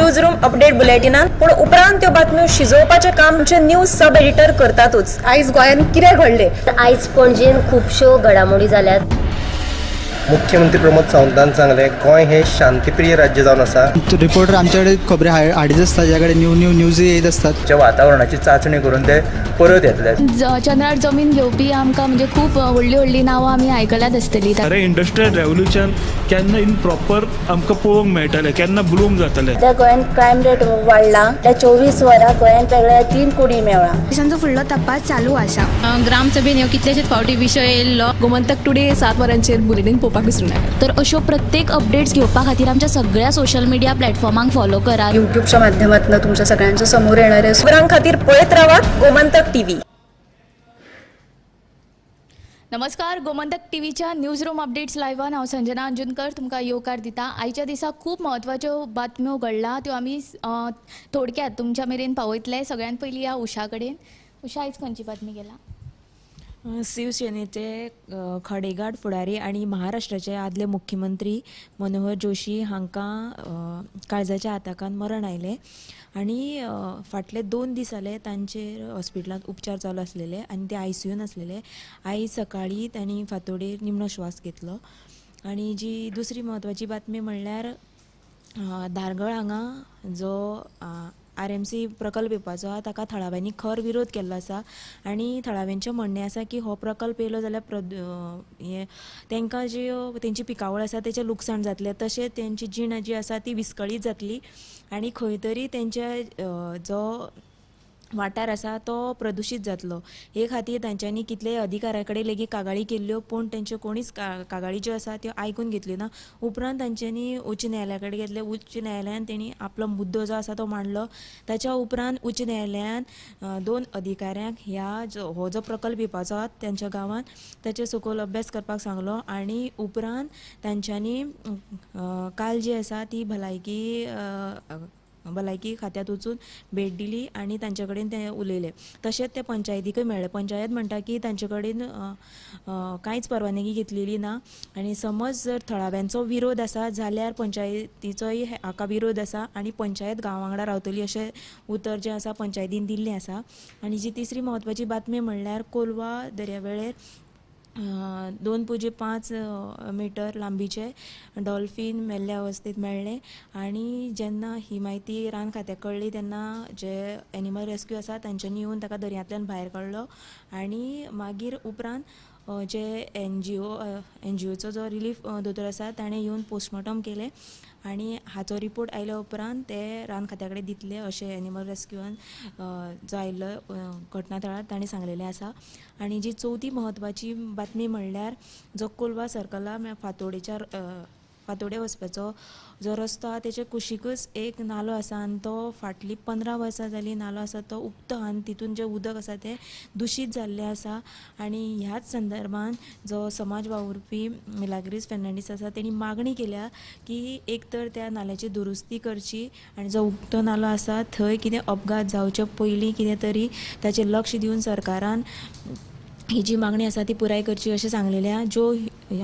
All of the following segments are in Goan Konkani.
न्यूज रूम अपडेट बुलेटिनान. पूण उपरांत त्यो बातम्यो शिजोवपाचें काम आमचे न्यूज सब एडिटर करतातूच. आयज गोंयांत कितें घडलें? आयज पणजेन खुबश्यो घडामोडी जाल्यात. मुख्यमंत्री प्रमोद सावंतान सांगलें, गोंय हें शांतीप्रिय राज्य जावन आसा. रिपोर्टर आमच्याकडे खबरी हाडीत आसता, ज्या कडेन न्यू न्यू न्यूज येत आसतात. च्या वातावरणाची चांचणी करून ते परत येतले. चंद्रार जमीन घेवपी आमकां म्हणजे खूब व्हडलीं व्हडलीं नांवां आमी आयकल्यात आसतलीं. खरें इंडस्ट्रियल रेवोल्युशन केन्ना इन प्रॉपर आमकां पळोवंक मेळटलें, केन्ना ब्लूम जातलें? सध्या गोंयांत क्रायम रेट वाडला. त्या 24 वरां गोंयांत वेगळ्या 3 कुडी मेळ्ळा. पोलिसांचो फुडलो तपास चालू आसा. ग्रामसभेन ह्यो कितलेशेच फावटी विशय येयल्लो. गोमंतक टुडे 7 वरांचेर बुलेटीन पळोवपाक विसरूं नाका. तर अश्यो प्रत्येक अपडेट्स घेवपा खातीर आमच्या सगळ्या सोशल मिडिया प्लॅटफॉर्मांक फॉलो करात. युट्यूबच्या माध्यमातून तुमच्या सगळ्यांच्या समोर येणार आहे. खबरां खातीर पळयत रावात गोमंतक टीव्ही. नमस्कार, गोमंतक टीव्हीच्या न्यूज रूम अपडेट्स लायव्हान हांव संजना अंजुनकर तुमकां येवकार दिता. आयच्या दिसा खूब म्हत्वाच्यो बातम्यो घडला, त्यो आमी थोडक्यात तुमच्या मेरेन पावयतले. सगळ्यात पयलीं ह्या उषा कडेन. उषा, आयज खंयची बातमी गेला? शिवसेनेचे खडेगांठ फुडारी आनी महाराष्ट्राचे आदले मुख्यमंत्री मनोहर जोशी हांकां काळजाच्या आताकान मरण आयलें आनी फाटले 2 दीस जाले तांचेर हॉस्पिटलांत उपचार चालू आसलेले आनी ते आयसीयून आसलेले. आयज सकाळीं तांणी फांतोडेर निमणो श्वास घेतलो. आनी जी दुसरी म्हत्वाची बातमी म्हणल्यार धारगळ हांगा जो RMC प्रकल्प येवपाचो आहा ताका थळाव्यांनी खर विरोध केल्लो आसा आनी थळाव्यांचें म्हणणें आसा की हो प्रकल्प येयलो जाल्यार हें तांकां जी तेंची पिकावळ आसा तेचें लुकसाण जातलें, तशेंच तेंची जीण जी आसा ती विस्कळीत जातली आनी खंय तरी तेंच्या जो वाठार आसा तो प्रदुशीत जातलो. हे खातीर तांच्यांनी कितलेय अधिकाऱ्या कडेन लेगीत कागाळी केल्ल्यो, पूण तेंच्यो कोणीच कागाळी ज्यो आसा त्यो आयकून घेतल्यो ना. उपरांत तांच्यांनी उच्च न्यायालया कडेन घेतले. उच्च न्यायालयान तेणी आपलो मुद्दो जो आसा तो मांडलो. ताच्या उपरांत उच्च न्यायालयान 2 अधिकाऱ्यांक ह्या जो हो जो प्रकल्प येवपाचो आहा तेंच्या गांवांत ताचे सखोल अभ्यास करपाक सांगलो आनी उपरांत तांच्यांनी काल जी आसा ती भलायकी खात्यांत वचून भेट दिली आनी तांचे कडेन ते उलयले. तशेंच ते पंचायतीकय मेळ्ळे. पंचायत म्हणटा की तांचे कडेन कांयच परवानगी घेतलेली ना आनी समज जर थळाव्यांचो विरोध आसा जाल्यार पंचायतीचोय हाका विरोध आसा आनी पंचायत गांवा वांगडा रावतली अशें उतर जें आसा पंचायतीन दिल्लें आसा. आनी जी तिसरी म्हत्वाची बातमी म्हणल्यार कोलवा दर्यावेळेर 2.5 मिटर लांबीचे डॉल्फीन मेल्ल्या अवस्थेत मेळ्ळें आनी जेन्ना ही म्हायती रान खात्याक कळ्ळी तेन्ना जे एनिमल रेस्क्यू आसा तांच्यांनी येवन ताका दर्यांतल्यान भायर काडलो आनी मागीर उपरांत जे NGOचो जो रिलीफ दोतोर आसा ताणें येवन पोस्टमॉर्टम केलें आनी हाचो रिपोर्ट आयल्या उपरांत ते रान खात्या कडेन दितले अशें एनिमल रेस्क्यून जो आयिल्लो घटना थळार ताणें सांगलेलें आसा. आनी जी चवथी म्हत्वाची बातमी म्हणल्यार जो कोलवा सर्कला फातोडेच्या फातोडे वचपाचो जो रस्तो आहा तेच्या कुशीकच एक नालो आसा आनी तो फाटलीं 15 वर्सां जालीं नालो आसा तो उक्तो आहा आनी तितून जें उदक आसा तें दुशीत जाल्लें आसा. आनी ह्याच संदर्भान जो समाज वावुरपी मिलाग्रीस फेर्नांडीस आसा तेणी मागणी केल्या की एक तर त्या नाल्याची दुरुस्ती करची आनी जो उक्तो नालो आसा थंय कितें अपघात जावचे पयलीं कितें तरी ताचेर लक्ष दिवन सरकारान ही जी मागणी आसा ती पुराय करची अशें सांगलेलें आहा. ज्यो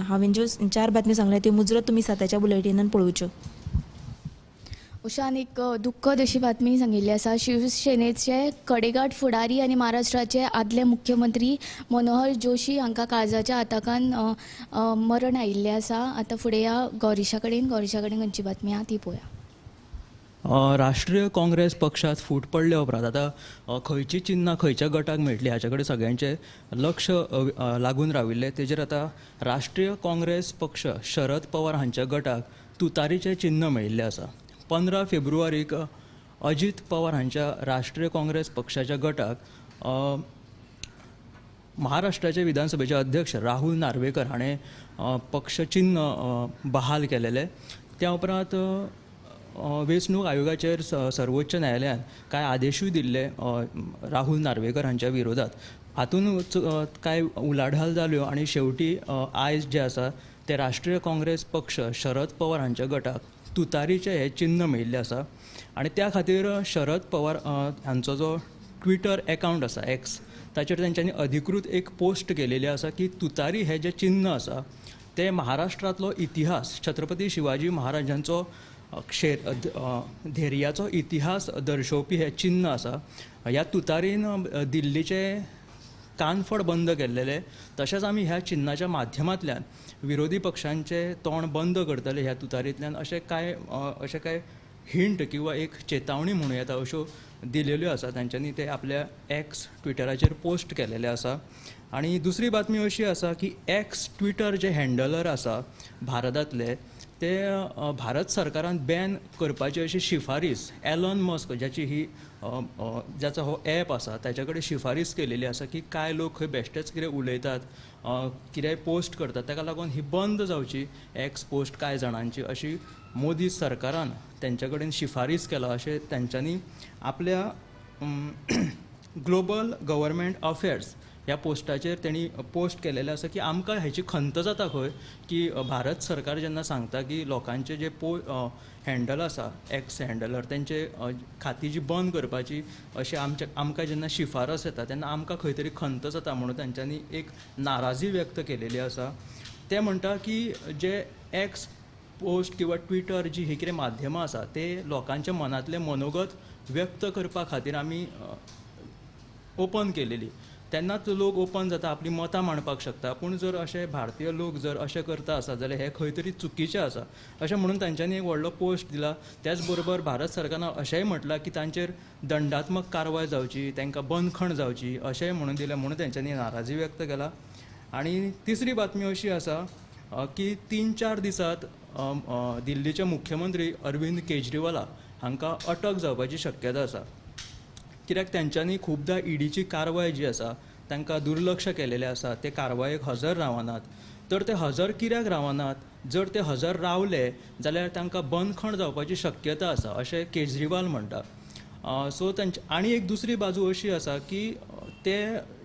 हांवें ज्यो 4 बातमी सांगल्या त्यो मुजरत तुमी 7च्या बुलेटिनान पळोवच्यो. उषान एक दुख्खद अशी बातमी सांगिल्ली आसा. शिवसेनेचे खडेगांठ फुडारी आनी महाराष्ट्राचे आदले मुख्यमंत्री मनोहर जोशी हांकां काळजाच्या आताकान मरण आयिल्लें आसा. आतां फुडें ह्या गौरीशा कडेन खंयची बातमी आहा ती पळोवया. राष्ट्रीय काँग्रेस पक्षात फूट पडल्या उपरांत आतां खंयची चिन्हां खंयच्या गटाक मेळटली हाचे कडेन सगळ्यांचें लक्ष लागून राविल्लें. तेजेर आतां राष्ट्रीय काँग्रेस पक्ष शरद पवार हांच्या गटाक तुतारीचें चिन्ह मेळिल्लें आसा. 15 फेब्रुवारीक अजीत पवार हांच्या राष्ट्रीय काँग्रेस पक्षाच्या गटाक महाराष्ट्राचे विधानसभेचे अध्यक्ष राहुल नार्वेकर हाणें पक्ष चिन्ह बहाल केलेलें. त्या उपरांत वेंचणूक आयोगाचेर सर्वोच्च न्यायालयान कांय आदेशूय दिल्ले राहुल नार्वेकर हांच्या विरोधात. हातूंत कांय उलाढाल जाल्यो आनी शेवटी आयज जे आसा ते राष्ट्रीय काँग्रेस पक्ष शरद पवार हांच्या गटाक तुतारीचें हें चिन्ह मेळिल्लें आसा आनी त्या खातीर शरद पवार हांचो जो ट्विटर एकावंट आसा एक्स ताचेर तेंच्यांनी अधिकृत एक पोस्ट केलेली आसा की तुतारी हें जें चिन्ह आसा ते महाराष्ट्रांतलो इतिहास, छत्रपती शिवाजी महाराजांचो धैर्याचो इतिहास दर्शोवपी हें चिन्न आसा. ह्या तुतारीन दिल्लीचे कानफड बंद केल्लेले, तशेंच आमी ह्या चिन्नाच्या माध्यमांतल्यान विरोधी पक्षांचे तोंड बंद करतले ह्या तुतारींतल्यान, अशें कांय हिंट किंवा एक चेतावणी म्हणूं येता अश्यो दिलेल्यो आसा तांच्यांनी. ते आपल्या एक्स ट्विटराचेर पोस्ट केलेले आसा. आनी दुसरी बातमी अशी आसा की एक्स ट्विटर जे हँडलर आसा भारतांतले ते भारत सरकारान बॅन करपाची अशी शिफारीस एलॉन मस्क ज्याची ही ज्याचो हो एप आसा ताच्या कडेन शिफारीस केलेली आसा की कांय लोक खंय बेश्टेच कितें उलयतात, कितेंय पोस्ट करतात, ताका लागून ही बंद जावची एक्स पोस्ट कांय जाणांची, अशी मोदी सरकारान तेंच्या कडेन शिफारीस केला अशें तेंच्यांनी आपल्या ग्लोबल गव्हर्मेंट अफेर्स ह्या पोस्टाचेर तेणी पोस्ट केलेलें आसा की आमकां हेची खंत जाता खंय की भारत सरकार जेन्ना सांगता की लोकांचे जे हँडल आसा एक्स हँडलर तेंचे खाती जी बंद करपाची अशें आमकां जेन्ना शिफारस येता तेन्ना आमकां खंय तरी खंत जाता म्हणून तेंच्यांनी एक नाराजी व्यक्त केलेली आसा. ते म्हणटा की जे एक्स पोस्ट किंवा ट्विटर जी ही कितें माध्यमां आसा ते लोकांच्या मनांतलें मनोगत व्यक्त करपा खातीर आमी ओपन केलेली, तेन्नाच लोक ओपन जाता, आपली मतां मांडपाक शकता. पूण जर अशे भारतीय लोक जर अशें करता आसा जाल्यार हें खंय तरी चुकीचें आसा अशें म्हणून तांच्यांनी एक व्हडलो पोस्ट दिला. त्याच बरोबर भारत सरकारान अशेंय म्हटलां की तांचेर दंडात्मक कारवाय जावची, तांकां बंदखण जावची अशेंय म्हणून दिलें म्हणून तांच्यांनी नाराजी व्यक्त केला. आनी तिसरी बातमी अशी आसा की 3-4 दिसांत दिल्लीचे मुख्यमंत्री अरविंद केजरीवाला हांकां अटक जावपाची शक्यता आसा, कित्याक तेंच्यांनी खुबदां ईडीची कारवाय जी आसा तांकां दुर्लक्ष केलेलें आसा, ते कारवायेक हजर रावनात. तर ते हजर कित्याक रावनात, जर ते हजर रावले जाल्यार तांकां बंदखण जावपाची शक्यता आसा अशें केजरीवाल म्हणटा. सो तांची आनी एक दुसरी बाजू अशी आसा की ते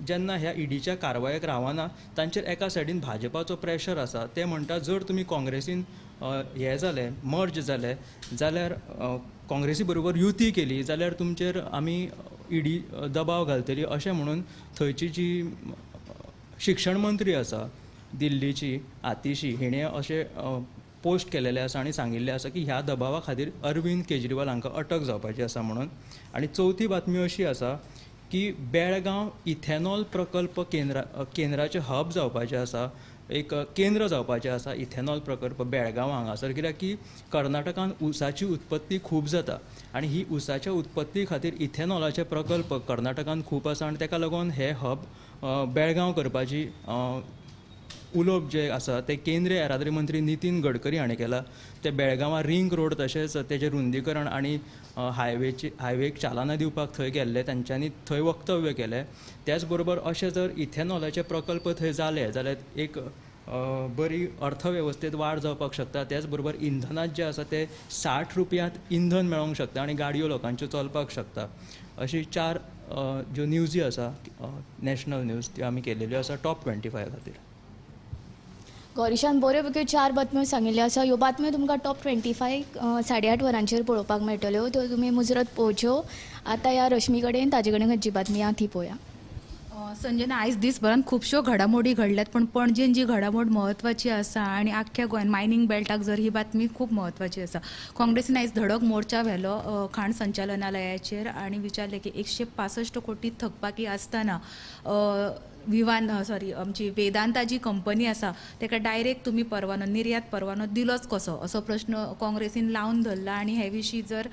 जेन्ना ह्या ईडीच्या कारवायेक रावना तांचेर एका सायडीन भाजपाचो प्रेशर आसा. ते म्हणटा जर तुमी काँग्रेसीन हे जाले मर्ज जाले जाल्यार काँग्रेसी बरोबर युती केली जाल्यार तुमचेर आमी ईडी दबाव घालतली अशें म्हणून थंयची जी शिक्षण मंत्री आसा दिल्लीची आतिशी हिणें अशें पोस्ट केलेलें आसा आनी सांगिल्लें आसा की ह्या दबावा खातीर अरविंद केजरीवाल हांकां अटक जावपाची आसा म्हणून. आनी चवथी बातमी अशी आसा की बेळगांव इथेनॉल प्रकल्प केंद्राचें हब जावपाचें आसा, एक केंद्र जावपाचें आसा इथेनॉल प्रकल्प बेळगांव हांगासर, कित्याक की कर्नाटकान ऊसाची उत्पत्ती खूब जाता आनी ही ऊसाच्या उत्पत्ती खातीर इथेनॉलाचे प्रकल्प कर्नाटकान खूब आसा आनी ताका लागून हे हब बेळगांव करपाची उलोवप जें आसा तें केंद्रीय येरादारी मंत्री नितीन गडकरी हाणें केलां. ते बेळगांवां रिंग रोड तशेंच तेजें रुंदीकरण आनी हायवेक चालना दिवपाक थंय गेल्ले, तांच्यांनी थंय वक्तव्य केलें. त्याच बरोबर अशें जर इथेनॉलाचे प्रकल्प थंय जाले जाल्यार एक बरी अर्थवेवस्थेंत वाड जावपाक शकता, त्याच बरोबर इंधनांत जें आसा तें 60 रुपयांत इंधन मेळोंक शकता आनी गाडयो लोकांच्यो चलपाक शकता. अशी 4 ज्यो न्यूजी आसा नॅशनल न्यूज त्यो आमी केलेल्यो आसा टॉप 25 खातीर. गौरीशान बऱ्यो पैकी 4 बातम्यो सांगिल्ल्यो आसा. ह्यो बातम्यो तुमकां टॉप 25 8:30 वरांचेर पळोवपाक मेळटल्यो, त्यो तुमी मुजरत पळोवच्यो. आतां ह्या रश्मी कडेन ताजे कडेन खंयची बातमी आहा ती पळोवया. संजना, आयज दिसभरान खुबश्यो घडामोडी घडल्यात, पूण पणजेन जी घडामोड म्हत्वाची आसा आनी आख्ख्या गोंयान मायनींग बेल्टाक जर ही बातमी खूब म्हत्वाची आसा. काँग्रेसीन आयज धडक मोर्चा व्हेलो खाण संचालनालयाचेर आनी विचारलें की 165 कोटी थकबाकी आसतना विवान सॉरी आमची वेदांता जी कंपनी आसा ताका डायरेक्ट तुमी परवानो निर्यात परवानो दिलोच कसो असो प्रश्न काँग्रेसीन लावन धरला. आनी हे विशीं जर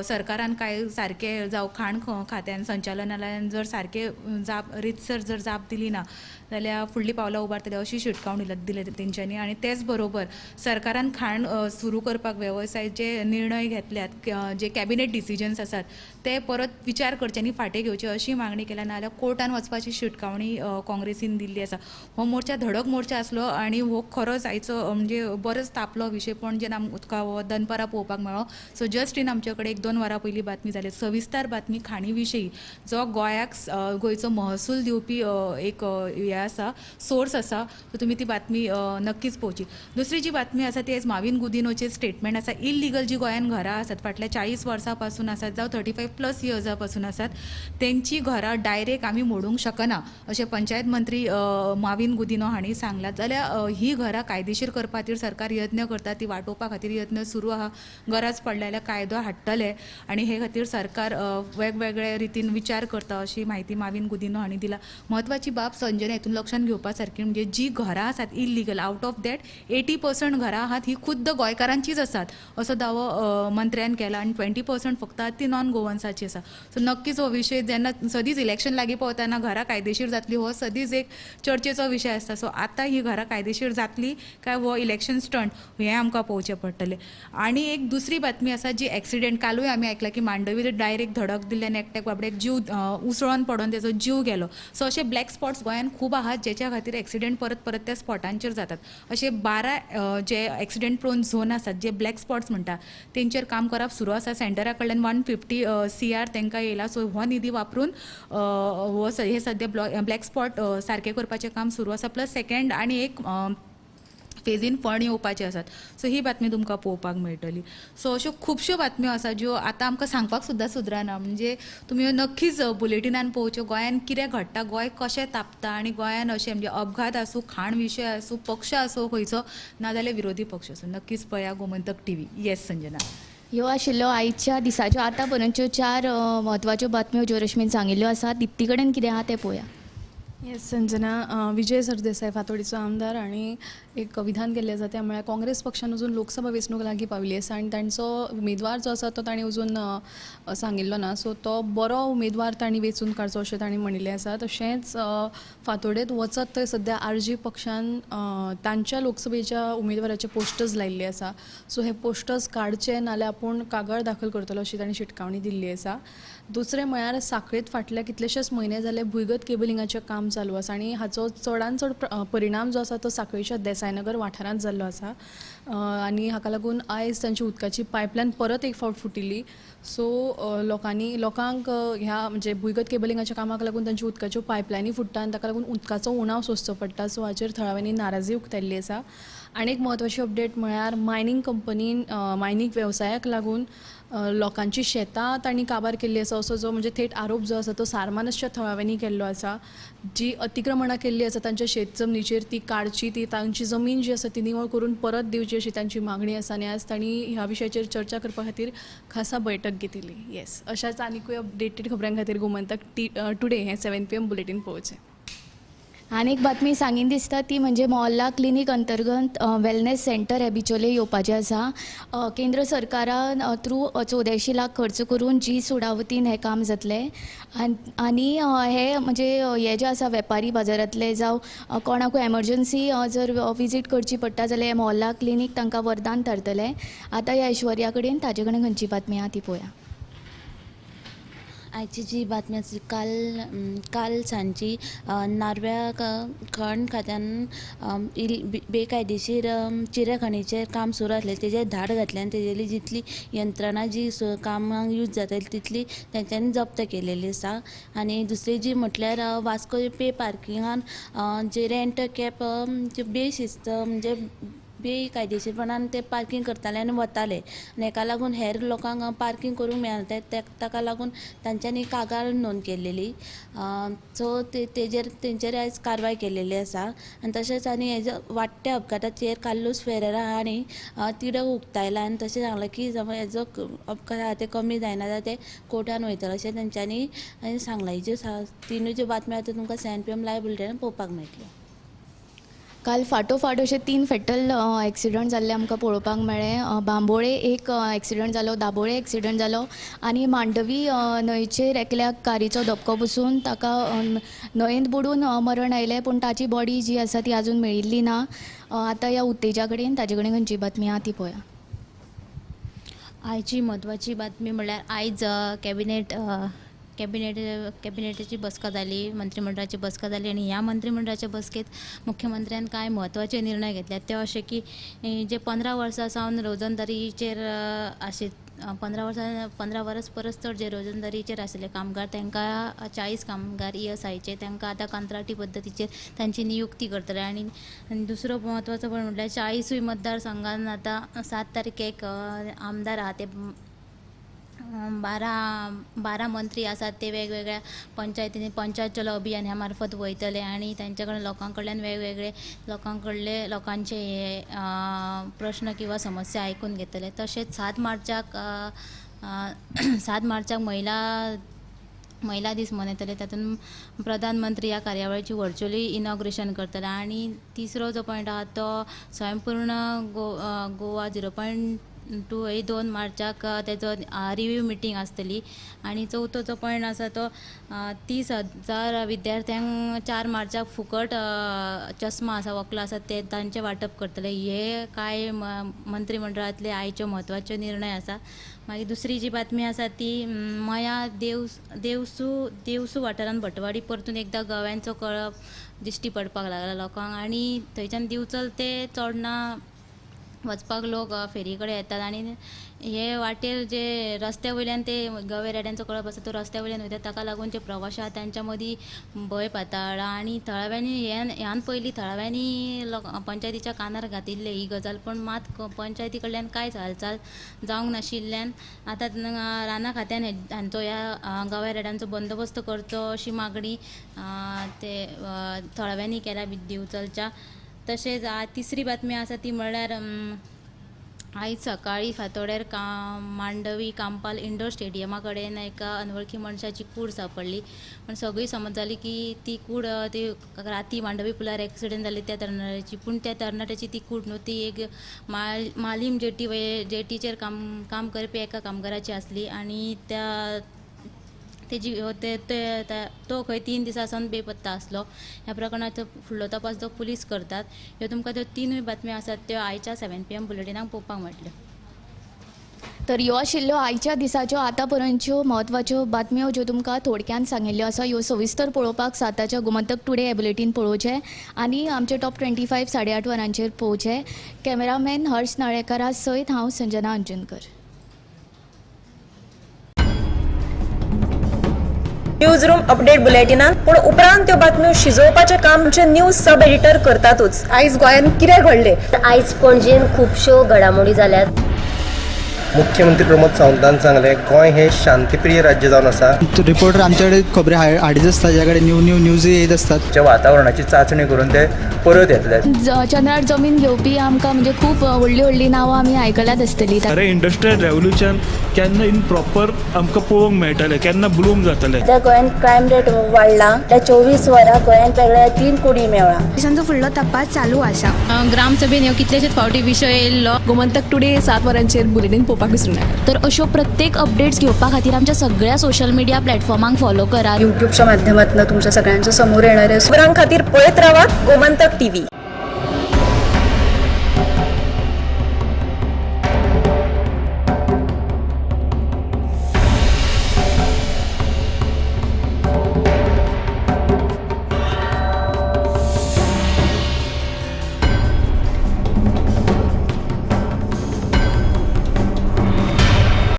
सरकारान कांय सारकें जावं खाण खात्यान संचालनालयान जर सारकें जाप रितसर जर जाप दिली ना जाल्यार फुडलीं पावलां उबारतले अशी शिटकावणी दिली तेंच्यांनी. आनी तेच बरोबर सरकारान खाण सुरू करपाक वेवसाय जे निर्णय घेतल्यात जे कॅबिनेट डिसिजन्स आसात ते परत विचार करचे आनी फाटीं घेवचे अशी मागणी केल्या, नाजाल्यार कोर्टान वचपाची शिटकावणी काँग्रेसीन दिल्ली आसा. हो मोर्चा धडक मोर्चा आसलो आनी हो खरोच आयचो म्हणजे बरोच तापलो विशय पणजेन आमकां हो दनपारां पळोवपाक मेळ्ळो. सो जस्ट इन आमचे कडेन 1-2 वरां पयलीं बातमी जाली सविस्तर बातमी खाणी विशयी जो गोंयाक गोंयचो महसूल दिवपी एक हें आसा सोर्स आसा, सो तुमी ती बातमी नक्कीच पळोवची. दुसरी जी बातमी आसा ती आयज माविन गुदिनोचें स्टेटमेंट आसा. इलिगल जी गोंयान घरां आसात फाटल्या 40 वर्सां पासून आसात जावं 35+ इयर्सां पासून आसात तेंची घरां डायरेक्ट आमी मोडूंक शकना अशें पंचायत मंत्री माविन गुदिन्हो हांणी सांगलां. जाल्यार ही घरां कायदेशीर करपा खातीर सरकार यत्न करता, ती वाटोवपा खातीर यत्न सुरू आहा. गरज पडल्या जाल्यार कायदो हाडटले आनी हे खातीर सरकार वेगवेगळे रितीन विचार करता अशी म्हायती माविन गुदिन्हो हांणी दिला. म्हत्वाची बाब संजना हितून लक्षांत घेवपा सारकी म्हणजे जी घरां आसात इलिगल, आवट ऑफ that 80% घरां आहात ही खुद्द गोंयकारांचीच आसात असो दावो मंत्र्यान केला आनी 20% फक्त आहात ती नॉन गोवन्साची आसा. सो नक्कीच हो विशय जेन्ना सदींच इलेक्शन लागीं पावतना घरां कायदेशीर जातली हो सदींच एक चर्चेचो विशय आसता. सो आतां ही घरां कायदेशीर जातली काय हो इलेक्शन स्टंट हें आमकां पळोवचें पडटलें. आनी एक दुसरी बातमी आसा जी एक्सिडेंट कालूय आमी आयकलां की मांडवीर डायरेक्ट धडक दिल्ल्यान एकट्याक बाबड्याक जीव उसळोन पडोन तेजो जीव गेलो. सो अशे ब्लॅक स्पॉट्स गोंयांत खूब आहात जेच्या खातीर एक्सिडेंट परत परत त्या स्पॉटांचेर जातात. अशे 12 जे एक्सिडेंट प्रोन झोन आसात जे ब्लॅक स्पॉट्स म्हणटा तेंचेर काम करप सुरू आसा. सेंटरा कडल्यान 150 CR तांकां येयला. सो हो निधी वापरून हो हे सद्या ब्लॅक स्पॉट सारकें करपाचें काम सुरू आसा. प्लस सेकेंड आनी एक फेजीन फंड येवपाचे आसात. सो ही बातमी तुमकां पळोवपाक मेळटली. सो अश्यो खुबश्यो बातम्यो आसात ज्यो आतां आमकां सांगपाक सुद्दां सुदराना. म्हणजे तुमी नक्कीच बुलेटिनान पळोवच्यो गोंयान कितें घडटा, गोंय कशें तापता आनी गोंयान अशें म्हणजे अपघात आसूं, खाण विशय आसूं, पक्ष आसूं खंयचो नाजाल्यार विरोधी पक्ष आसूं, नक्कीच पळया गोमंतक टीव्ही. येस संजना, ह्यो आशिल्ल्यो आयच्या दिसाच्यो आतां पर्यंतच्यो 4 म्हत्वाच्यो बातम्यो ज्यो रश्मीन सांगिल्ल्यो आसात. दिप्ती कडेन कितें आहा तें पळोवया. येस संजना, विजय सरदेसाय फातोडीचो आमदार आनी एक विधान केल्लें आसा तें म्हळ्यार काँग्रेस पक्षान अजून लोकसभा वेंचणूक लागीं पाविल्ली आसा आनी तांचो उमेदवार जो आसा तो तांणी अजून सांगिल्लो ना. सो तो बरो उमेदवार तांणी वेंचून काडचो अशें तांणी म्हणिल्लें आसा. तशेंच फातोडेंत वचत थंय सद्या आरजी पक्षान तांच्या लोकसभेच्या उमेदवाराचे पोस्टर्स लायिल्ले आसा. सो हे पोस्टर्स काडचे नाल्यार आपूण कागाळ दाखल करतलो अशी तांणी शिटकावणी दिल्ली आसा. दुसरें म्हळ्यार साखळेंत फाटल्या कितलेशेच म्हयने जाले भुंयगत केबलिंगाचें काम चालू आसा आनी हाचो चडान चड परिणाम जो आसा तो साखळेच्या देसायनगर वाठारांत जाल्लो आसा आनी हाका लागून आयज तांची उदकाची पायपलायन परत एक फावट फुटिल्ली. सो लोकांक ह्या म्हणजे भुंयगत केबलिंगाच्या कामाक लागून तांची उदकाच्यो पायपलायनी फुट्टा आनी ताका लागून उदकाचो उणाव सोंसचो पडटा. सो हाचेर थळाव्यांनी नाराजी उक्तायल्ली आसा. आनी एक म्हत्वाची अपडेट म्हळ्यार मायनींग कंपनीन मायनींग वेवसायाक लागून लोकांची शेतां तांणी काबार केल्ली आसा असो जो म्हणजे थेट आरोप जो आसा तो सारमानसच्या थळाव्यांनी केल्लो आसा. जी अतिक्रमणां केल्ली आसा तांच्या शेत जमनीचेर ती काडची, ती तांची जमीन जी आसा ती निवळ करून परत दिवची अशी तांची मागणी आसा आनी आज तांणी ह्या विशयाचेर चर्चा करपा खातीर खासा बैठक घेतिल्ली. येस, अशाच आनिकूय अपडेटेड खबरां खातीर गोमंतक टुडे हें 7 PM bulletin पळोवचें. आनी एक बातमी सांगीन दिसता ती म्हणजे मोहल्ला क्लिनीक अंतर्गत वेलनेस सेंटर हे बिचोले येवपाचें आसा. केंद्र सरकारान थ्रू 84 लाख खर्च करून जी सुडा वतीन हें काम जातलें आनी हे म्हणजे हे जे आसा वेपारी बाजारांतले जावं कोणाकूय एमर्जन्सी जर विजीट करची पडटा जाल्यार हे मोहल्ला क्लिनीक तांकां वरदान थारतलें. आतां ह्या ऐश्वर्या कडेन ताजे कडेन खंयची बातमी आहा ती पळोवया. आयची जी बातमी आसा काल सांजची नार्व्या खण खात्यान बेकायदेशीर चिऱ्या खणीचेर काम सुरू आसलें तेजेर धाड घातलें आनी तेजेली जितली यंत्रणा जी कामाक यूज जाताली तितली तेंच्यांनी जप्त केलेली आसा. आनी दुसरी जी म्हटल्यार वास्को पे पार्किंगान जे रेंट कॅप बेशिस्त म्हणजे बेकायदेशीरपणान ते पार्कींग करताले आनी वताले आनी हेका लागून हेर लोकांक पार्कींग करूंक मेळना ताका लागून तांच्यांनी कागाळ नोंद केल्लेली. सो तेजेर तेंचेर आयज कारवाय केलेली आसा. आनी तशेंच आनी हेजे वाडट्या अपघाताचेर कार्लूस फेरेरा हांणी तिडक उक्तायला आनी तशें सांगलां की हेजो अपघात आहा ते कमी जायना जाल्यार ते कोर्टान वयतले अशें तेंच्यांनी सांगलां. ही ज्यो तिनूय ज्यो बातम्यो आतां तुमकां 7 PM live बुलेटिनान पळोवपाक मेळटल्यो. काल फाटोफाट अशे 3 फेटल एक्सिडंट जाल्ले आमकां पळोवपाक मेळ्ळे. बांबोळे एक एक्सिडंट जालो, दाबोळे एक्सिडंट जालो आनी मांडवी न्हंयचेर एकल्याक कारीचो धपको बसून ताका न्हंयेंत बुडून मरण आयलें, पूण ताची बॉडी जी आसा ती आजून मेळिल्ली ना. आतां ह्या उत्तेजा कडेन ताजे कडेन खंयची बातमी आहा ती पळया. आयची म्हत्वाची बातमी म्हणल्यार आयज कॅबिनेटाची बसका जाली, मंत्रिमंडळाची बसका जाली आनी ह्या मंत्रिमंडळाच्या बसकेत मुख्यमंत्र्यान कांय म्हत्वाचे निर्णय घेतल्यात ते अशे की जे 15 वर्सां सावन रोजंदारीचेर आशिल्ले 15 वर्स परस चड जे रोजंदारीचेर आशिल्ले कामगार तांकां 40 कामगार ESIचे तांकां आतां कंत्राटी पद्दतीचेर तांची नियुक्ती करतले. आनी दुसरो म्हत्वाचो पॉयंट म्हटल्यार 40 मतदारसंघान आतां 7 तारखेक आमदार आहा ते 12 मंत्री आसात ते वेगवेगळ्या पंचायतींनी पंचायत चलो अभियान ह्या मार्फत वयतले आनी तांचे कडेन लोकां कडल्यान वेगवेगळे लोकां कडले लोकांचे हे प्रश्न किंवा समस्या आयकून घेतले. तशेंच 7 मार्चाक 7 मार्चाक महिला दीस मनयतले, तातूंत प्रधानमंत्री ह्या कार्यावळीची व्हर्चुअली इनॉग्रेशन करतले. आनी तिसरो जो पॉयंट आहा तो स्वयंपूर्ण गोवा 0.2 ही 2 मार्चाक तेजो रिव्यू मिटींग आसतली. आनी चवथो जो पॉयंट आसा तो 30,000 विद्यार्थ्यांक 4 मार्चाक फुकट चश्मा आसा, वकलां आसा ते तांचें वांटप करतले. हे कांय मंत्रीमंडळांतले आयच्यो म्हत्वाच्यो निर्णय आसा. मागीर दुसरी जी बातमी आसा ती मया देवसू वाठारांत भटवाडी परतून एकदां गव्यांचो कळप दिश्टी पडपाक लागला लोकांक आनी थंयच्यान दिवचल ते चोडणा वचपाक लोक फेरी कडेन येतात आनी हे वाटेर जे रस्त्या वयल्यान ते गवे रेड्यांचो कळप आसा तो रस्त्या वयल्यान वयता, ताका लागून जे प्रवाशी आहा तांच्या मदीं भंय पातळ्ळा. आनी थळाव्यांनी ह्यान पयलीं थळाव्यांनी पंचायतीच्या कानार घातिल्ले ही गजाल, पूण मात पंचायती कडल्यान कांयच हालचाल जावंक नाशिल्ल्यान आतां रानां खात्यान हांचो ह्या गव्या रेड्यांचो बंदोबस्त करचो अशी मागणी ते थळाव्यांनी केल्या दिवचलच्या. तशेंच तिसरी बातमी आसा ती म्हणल्यार आयज सकाळीं फांतोडेर मांडवी कांपाल इंडोर स्टेडियमा कडेन एका अनवळखी मनशाची कूड सांपडली. पूण सगळी समज जाली की ती कूड ती राती मांडवी पुलार एक्सिडंट जाली त्या तरणाट्याची, पूण त्या तरणाट्याची ती कूड न्हू, ती एक मालीम जेटी जेटीचेर काम करपी एका कामगाराची आसली आनी त्या तेजी तो खंय 3 दिसां सावन बेपत्ता आसलो. ह्या प्रकरणाचो फुडलो तपास जो पुलीस करतात. ह्यो तुमकां त्यो 3 बातम्यो आसात त्यो आयच्या 7 PM बुलेटिनाक पळोवपाक मेळटल्यो. तर ह्यो आशिल्ल्यो आयच्या दिसाच्यो आतां पर्यंतच्यो म्हत्वाच्यो बातम्यो ज्यो तुमकां थोडक्यान सांगिल्ल्यो आसा. ह्यो सविस्तर पळोवपाक 7च्या गोमंतक टुडे हे बुलेटीन पळोवचें आनी आमचे टॉप 25 8:30 वरांचेर पळोवचें. कॅमेरामॅन हर्ष नाळेकरा सयत हांव Sanjana Anjankar. News room update बुलेटिनान पूण उपरांत त्यो बातम्यो शिजोवपाचें काम आमचे न्यूज सब एडिटर करतातूच. आयज गोंयांत कितें घडलें? आयज पणजेन खुबश्यो घडामोडी जाल्यात. मुख्यमंत्री प्रमोद सावंतान सांगलें गोंय हे शांतिप्रिय राज्य जावन आसा. रिपोर्टर आमच्याकडे खबरी हाडीत आसता, ज्या कडेन न्यू न्यू न्यूज येत आसतात. वातावरणाची चाचणी करून ते परत येतले. चंद्रार जमीन घेवपी आमकां म्हणजे खूब व्हडली व्हडली नांवां आमी आयकल्यात आसतली. अरे इंडस्ट्रियल रेव्होल्युशन केन्ना इन प्रॉपर आमकां पळोवंक मेळटलें, केन्ना ब्लूम जातलें. सध्या गोंयांत क्रायम रेट वाडला, त्या 24 वरां गोंयांत वेगळ्या 3 कुडी मेळ्ळा. पोलिसांचो फुडलो तपास चालू आसा. ग्रामसभेन ह्यो कितलेशेच फावटी विशय येयल्लो. गोमंतक टुडे 7 वरांचेर बुलेटीन पळोवपाक विसरूं नाका. तर अश्यो प्रत्येक अपडेट्स घेवपा खातीर आमच्या सगळ्या सोशल मिडिया प्लॅटफॉर्मांक फॉलो करात. युट्यूबच्या माध्यमातून तुमच्या सगळ्यांच्या समोर येणारे खबरां खातीर पळयत रावात गोमंतक टीव्ही.